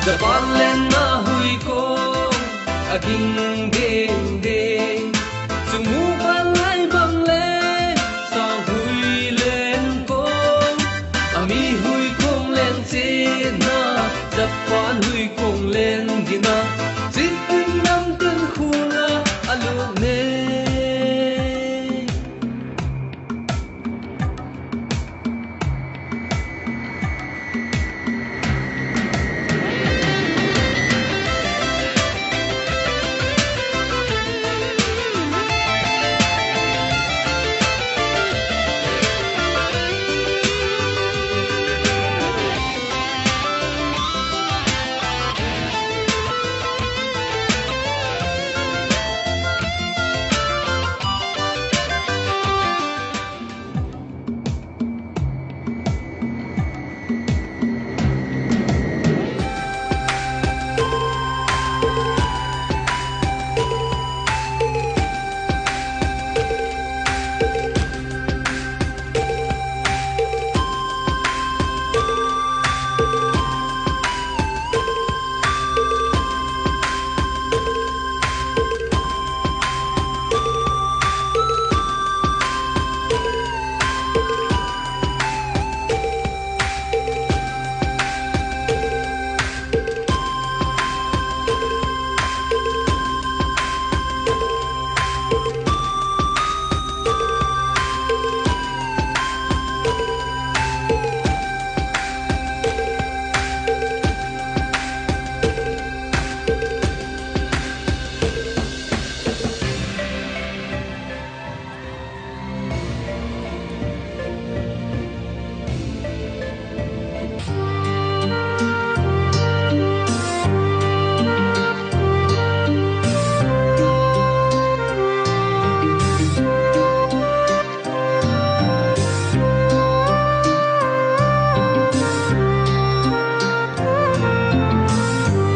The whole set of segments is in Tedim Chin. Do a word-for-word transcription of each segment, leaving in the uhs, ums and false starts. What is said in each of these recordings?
Japan leng na hui kong a ging dengdeng, sung mu pan lai bang leng sang hui leng kong, a mi hui kong leng cina, Japan hui kong leng gina, citin namtin khula a lut ne.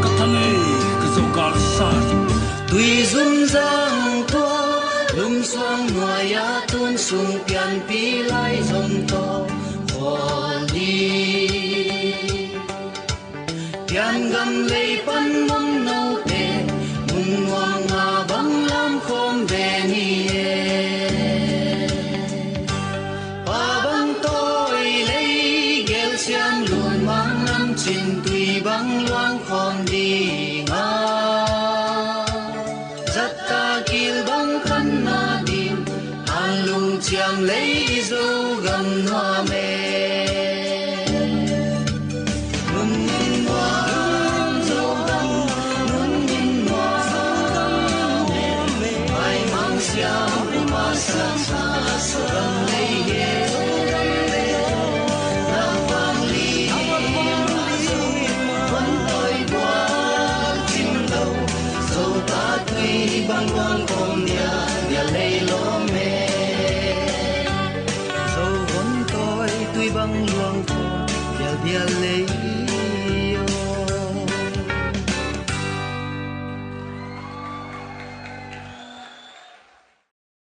Ka thang ei, ka zo gal sa. Tui zum zang tua, lum suang nuai a tun sung pianpi lai zom tawh khawl hi. Pian gam lei pan mong note, mun nuam nga bang lam khawm ve ni e. Pa bang tawi lei gel siam lun mang nam cin tui bang luang khawm ding a. Zatta kil bang khan na ding, han lung ciam lei i Zogam nuam e. Nunnin nuam Zogam, nunnin nuam e. Ai mang siam, ai ma sang sa, Zogam lei e. Na vang li, Zogam tawi buak cim lo. Zo ta tui bang luang kawm dia, dia lei lawm e. Zo hon tawi tui bang luang kawm dia, dia lei